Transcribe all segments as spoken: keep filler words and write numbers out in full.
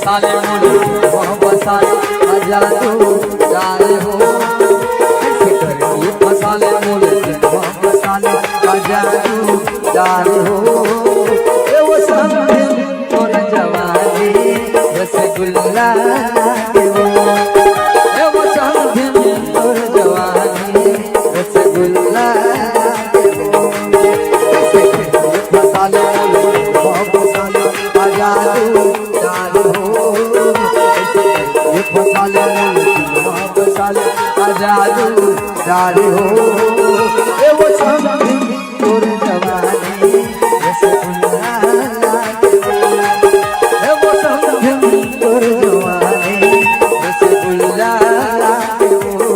फसाले मोले दिलवा फसाले, आजा तू जाने हो। ऐसे करके फसाले मोले दिलवा फसाले, आजा तू जाने हो। ए वो समधिन तोर जवानी रसगुल्ला लागे हो। ए वो समधिन तोर जवानी रसगुल्ला लागे हो। ऐसे करके फसाले मोले दिलवा फसाले, आजा तू जाने हो। ए फसाले मोले दिलवा फसाले, आजा तू जाने हो। ए वो समधिन तोर जवानी रसगुल्ला लागे हो। ए वो समधिन तोर जवानी रसगुल्ला लागे हो।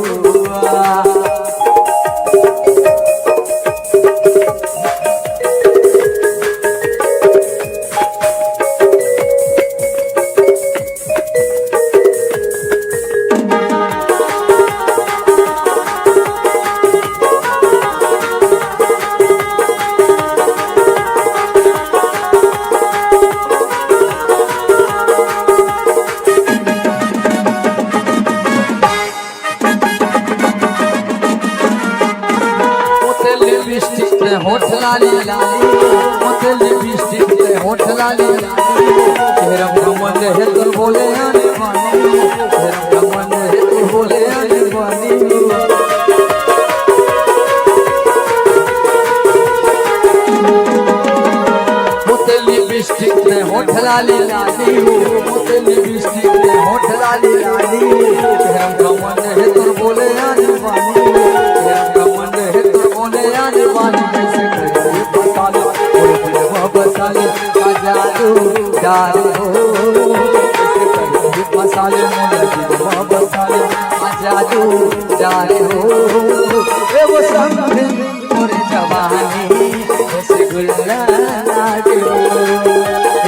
मोते लिपस्टिक ते होठ लाली, मोते लिपस्टिक ते होठ लाली, चेहरा घमंड है तोर बोले आने बानी, चेहरा घमंड है तोर बोले आने बानी। मोते लिपस्टिक ते होठ लाली लाली हो, मोते लिपस्टिक ते होठ लाली लाली हो, चेहरा घमंड है तोर बोले आने बानी, चेहरा घमंड है तोर बोले आने बानी। कैसे करके फसाले मोले दिलवा फसाले, आजा तू जाने हो। कैसे करके फसाले मोले दिलवा फसाले, आजा तू जाने हो। ए वो समधिन तोर जवानी रसगुल्ला लागे हो।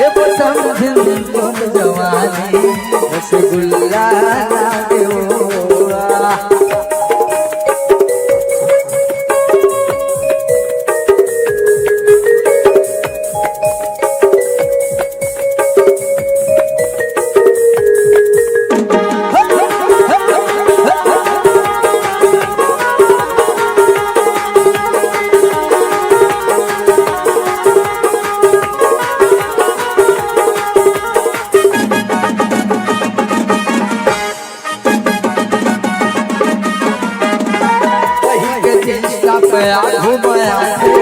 ए वो समधिन तोर जवानी रसगुल्ला लागे हो। पहिर के जींस टॉप पे आ घूमया थे,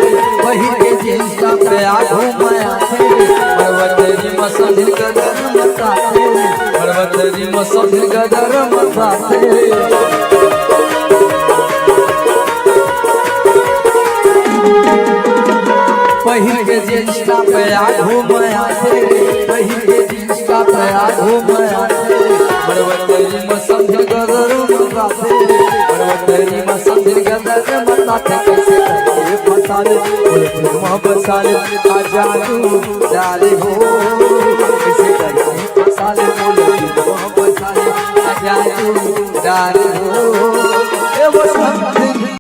पहिर के जींस टॉप पे आ घूमया थे, मड़वा दरी म समधिन गदर मचाथे, मड़वा दरी म समधिन गदर मचाथे। पहिर के जींस टॉप पे आ घूमया थे, पहिर के जींस टॉप पे आ घूमया थे, मड़वा दरी म समधिन गदर मचाथे, मड़वा दरी म समधिन गदर मचाथे। कैसे करके फसाले मोले दिलवा फसाले, आजा तू जाने हो। कैसे करके फसाले मोले दिलवा फसाले, आजा तू जाने हो। ए वो समधिन